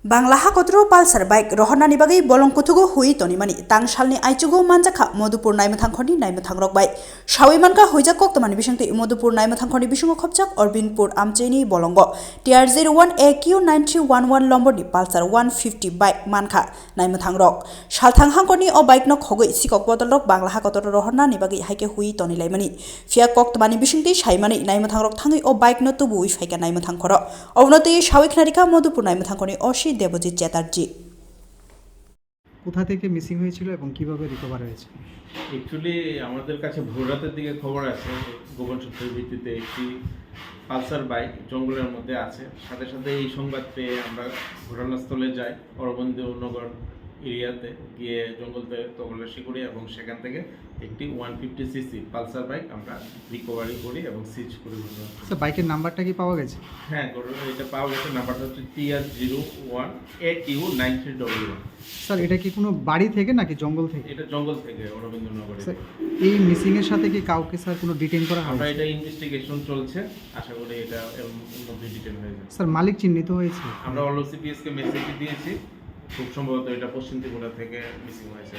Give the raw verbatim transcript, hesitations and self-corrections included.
Bangla hakotoro Pulsar bike rohornani bagwi bolong kuthugo hui tonimani tang salni aichugo manjakha Modupur naimwthangkhorni naimwthangrok bai. Sawi mankha huijak koktwmani bisingtwi Modupur naimwthangkhorni bisingo khopjak Orbinpur amchaini bolongo T R zero one A Q nine three one one lomborni Pulsar one fifty bike mankha naimwthangrok. Salthang hangkorni o bike no khogwi sikok bodolrok Bangla hakotoro rohornani bagwi haikhe hui tonilaimani. Phiya koktwmani bisingtwi saimani naimwthangrok thangwi o bike no tubuwi phaikha naimwthangkhoro. Obono twi sawi khnarikha Modupur naimwthangkhorni O C Debojit Chatterjee. কোথা থেকে মিসিং হয়েছিল এবং কিভাবে রিকভার হয়েছে? অ্যাকচুয়ালি আমাদের কাছে ভোর রাতের দিকে খবর আছে, গোপন সূত্রের ভিত্তিতে একটি পালসার বাইক জঙ্গলের মধ্যে আছে। সাথে সাথে এই সংবাদ পেয়ে আমরা ঘটনাস্থলে যাই, অরবিন্দ নগর এরিয়াতে গিয়ে জঙ্গল থেকে তল্লাশি করি এবং সেখান থেকে একটি one fifty CC Pulsar bike আমরা রিকভারি করি এবং সিজ করি ঘটনাস্থলে। স্যার, বাইকের নাম্বারটা কি পাওয়া গেছে? হ্যাঁ, ঘটনা এটা পাওয়া গেছে। নাম্বারটা হচ্ছে T R zero one A Q nine three double one. Sir, এটা কি কোনো বাড়ি থেকে নাকি জঙ্গল থেকে? এটা জঙ্গল থেকে, অরবিন্দ নগরে। স্যার, এই মিসিং এর সাথে কি কাউকে স্যার কোনো ডিটেইন করা আমরা হয়েছে? এটা ইনভেস্টিগেশন চলছে, আশা করি এটা এর মধ্যে ডিটেন হয়ে যাবে। স্যার, মালিক চিহ্নিত হয়েছে? আমরা অল সিপিএস কে মেসেজ দিয়েছি, খুব সম্ভবত এটা পশ্চিম ত্রিপুরা থেকে মিসিং হয়েছে।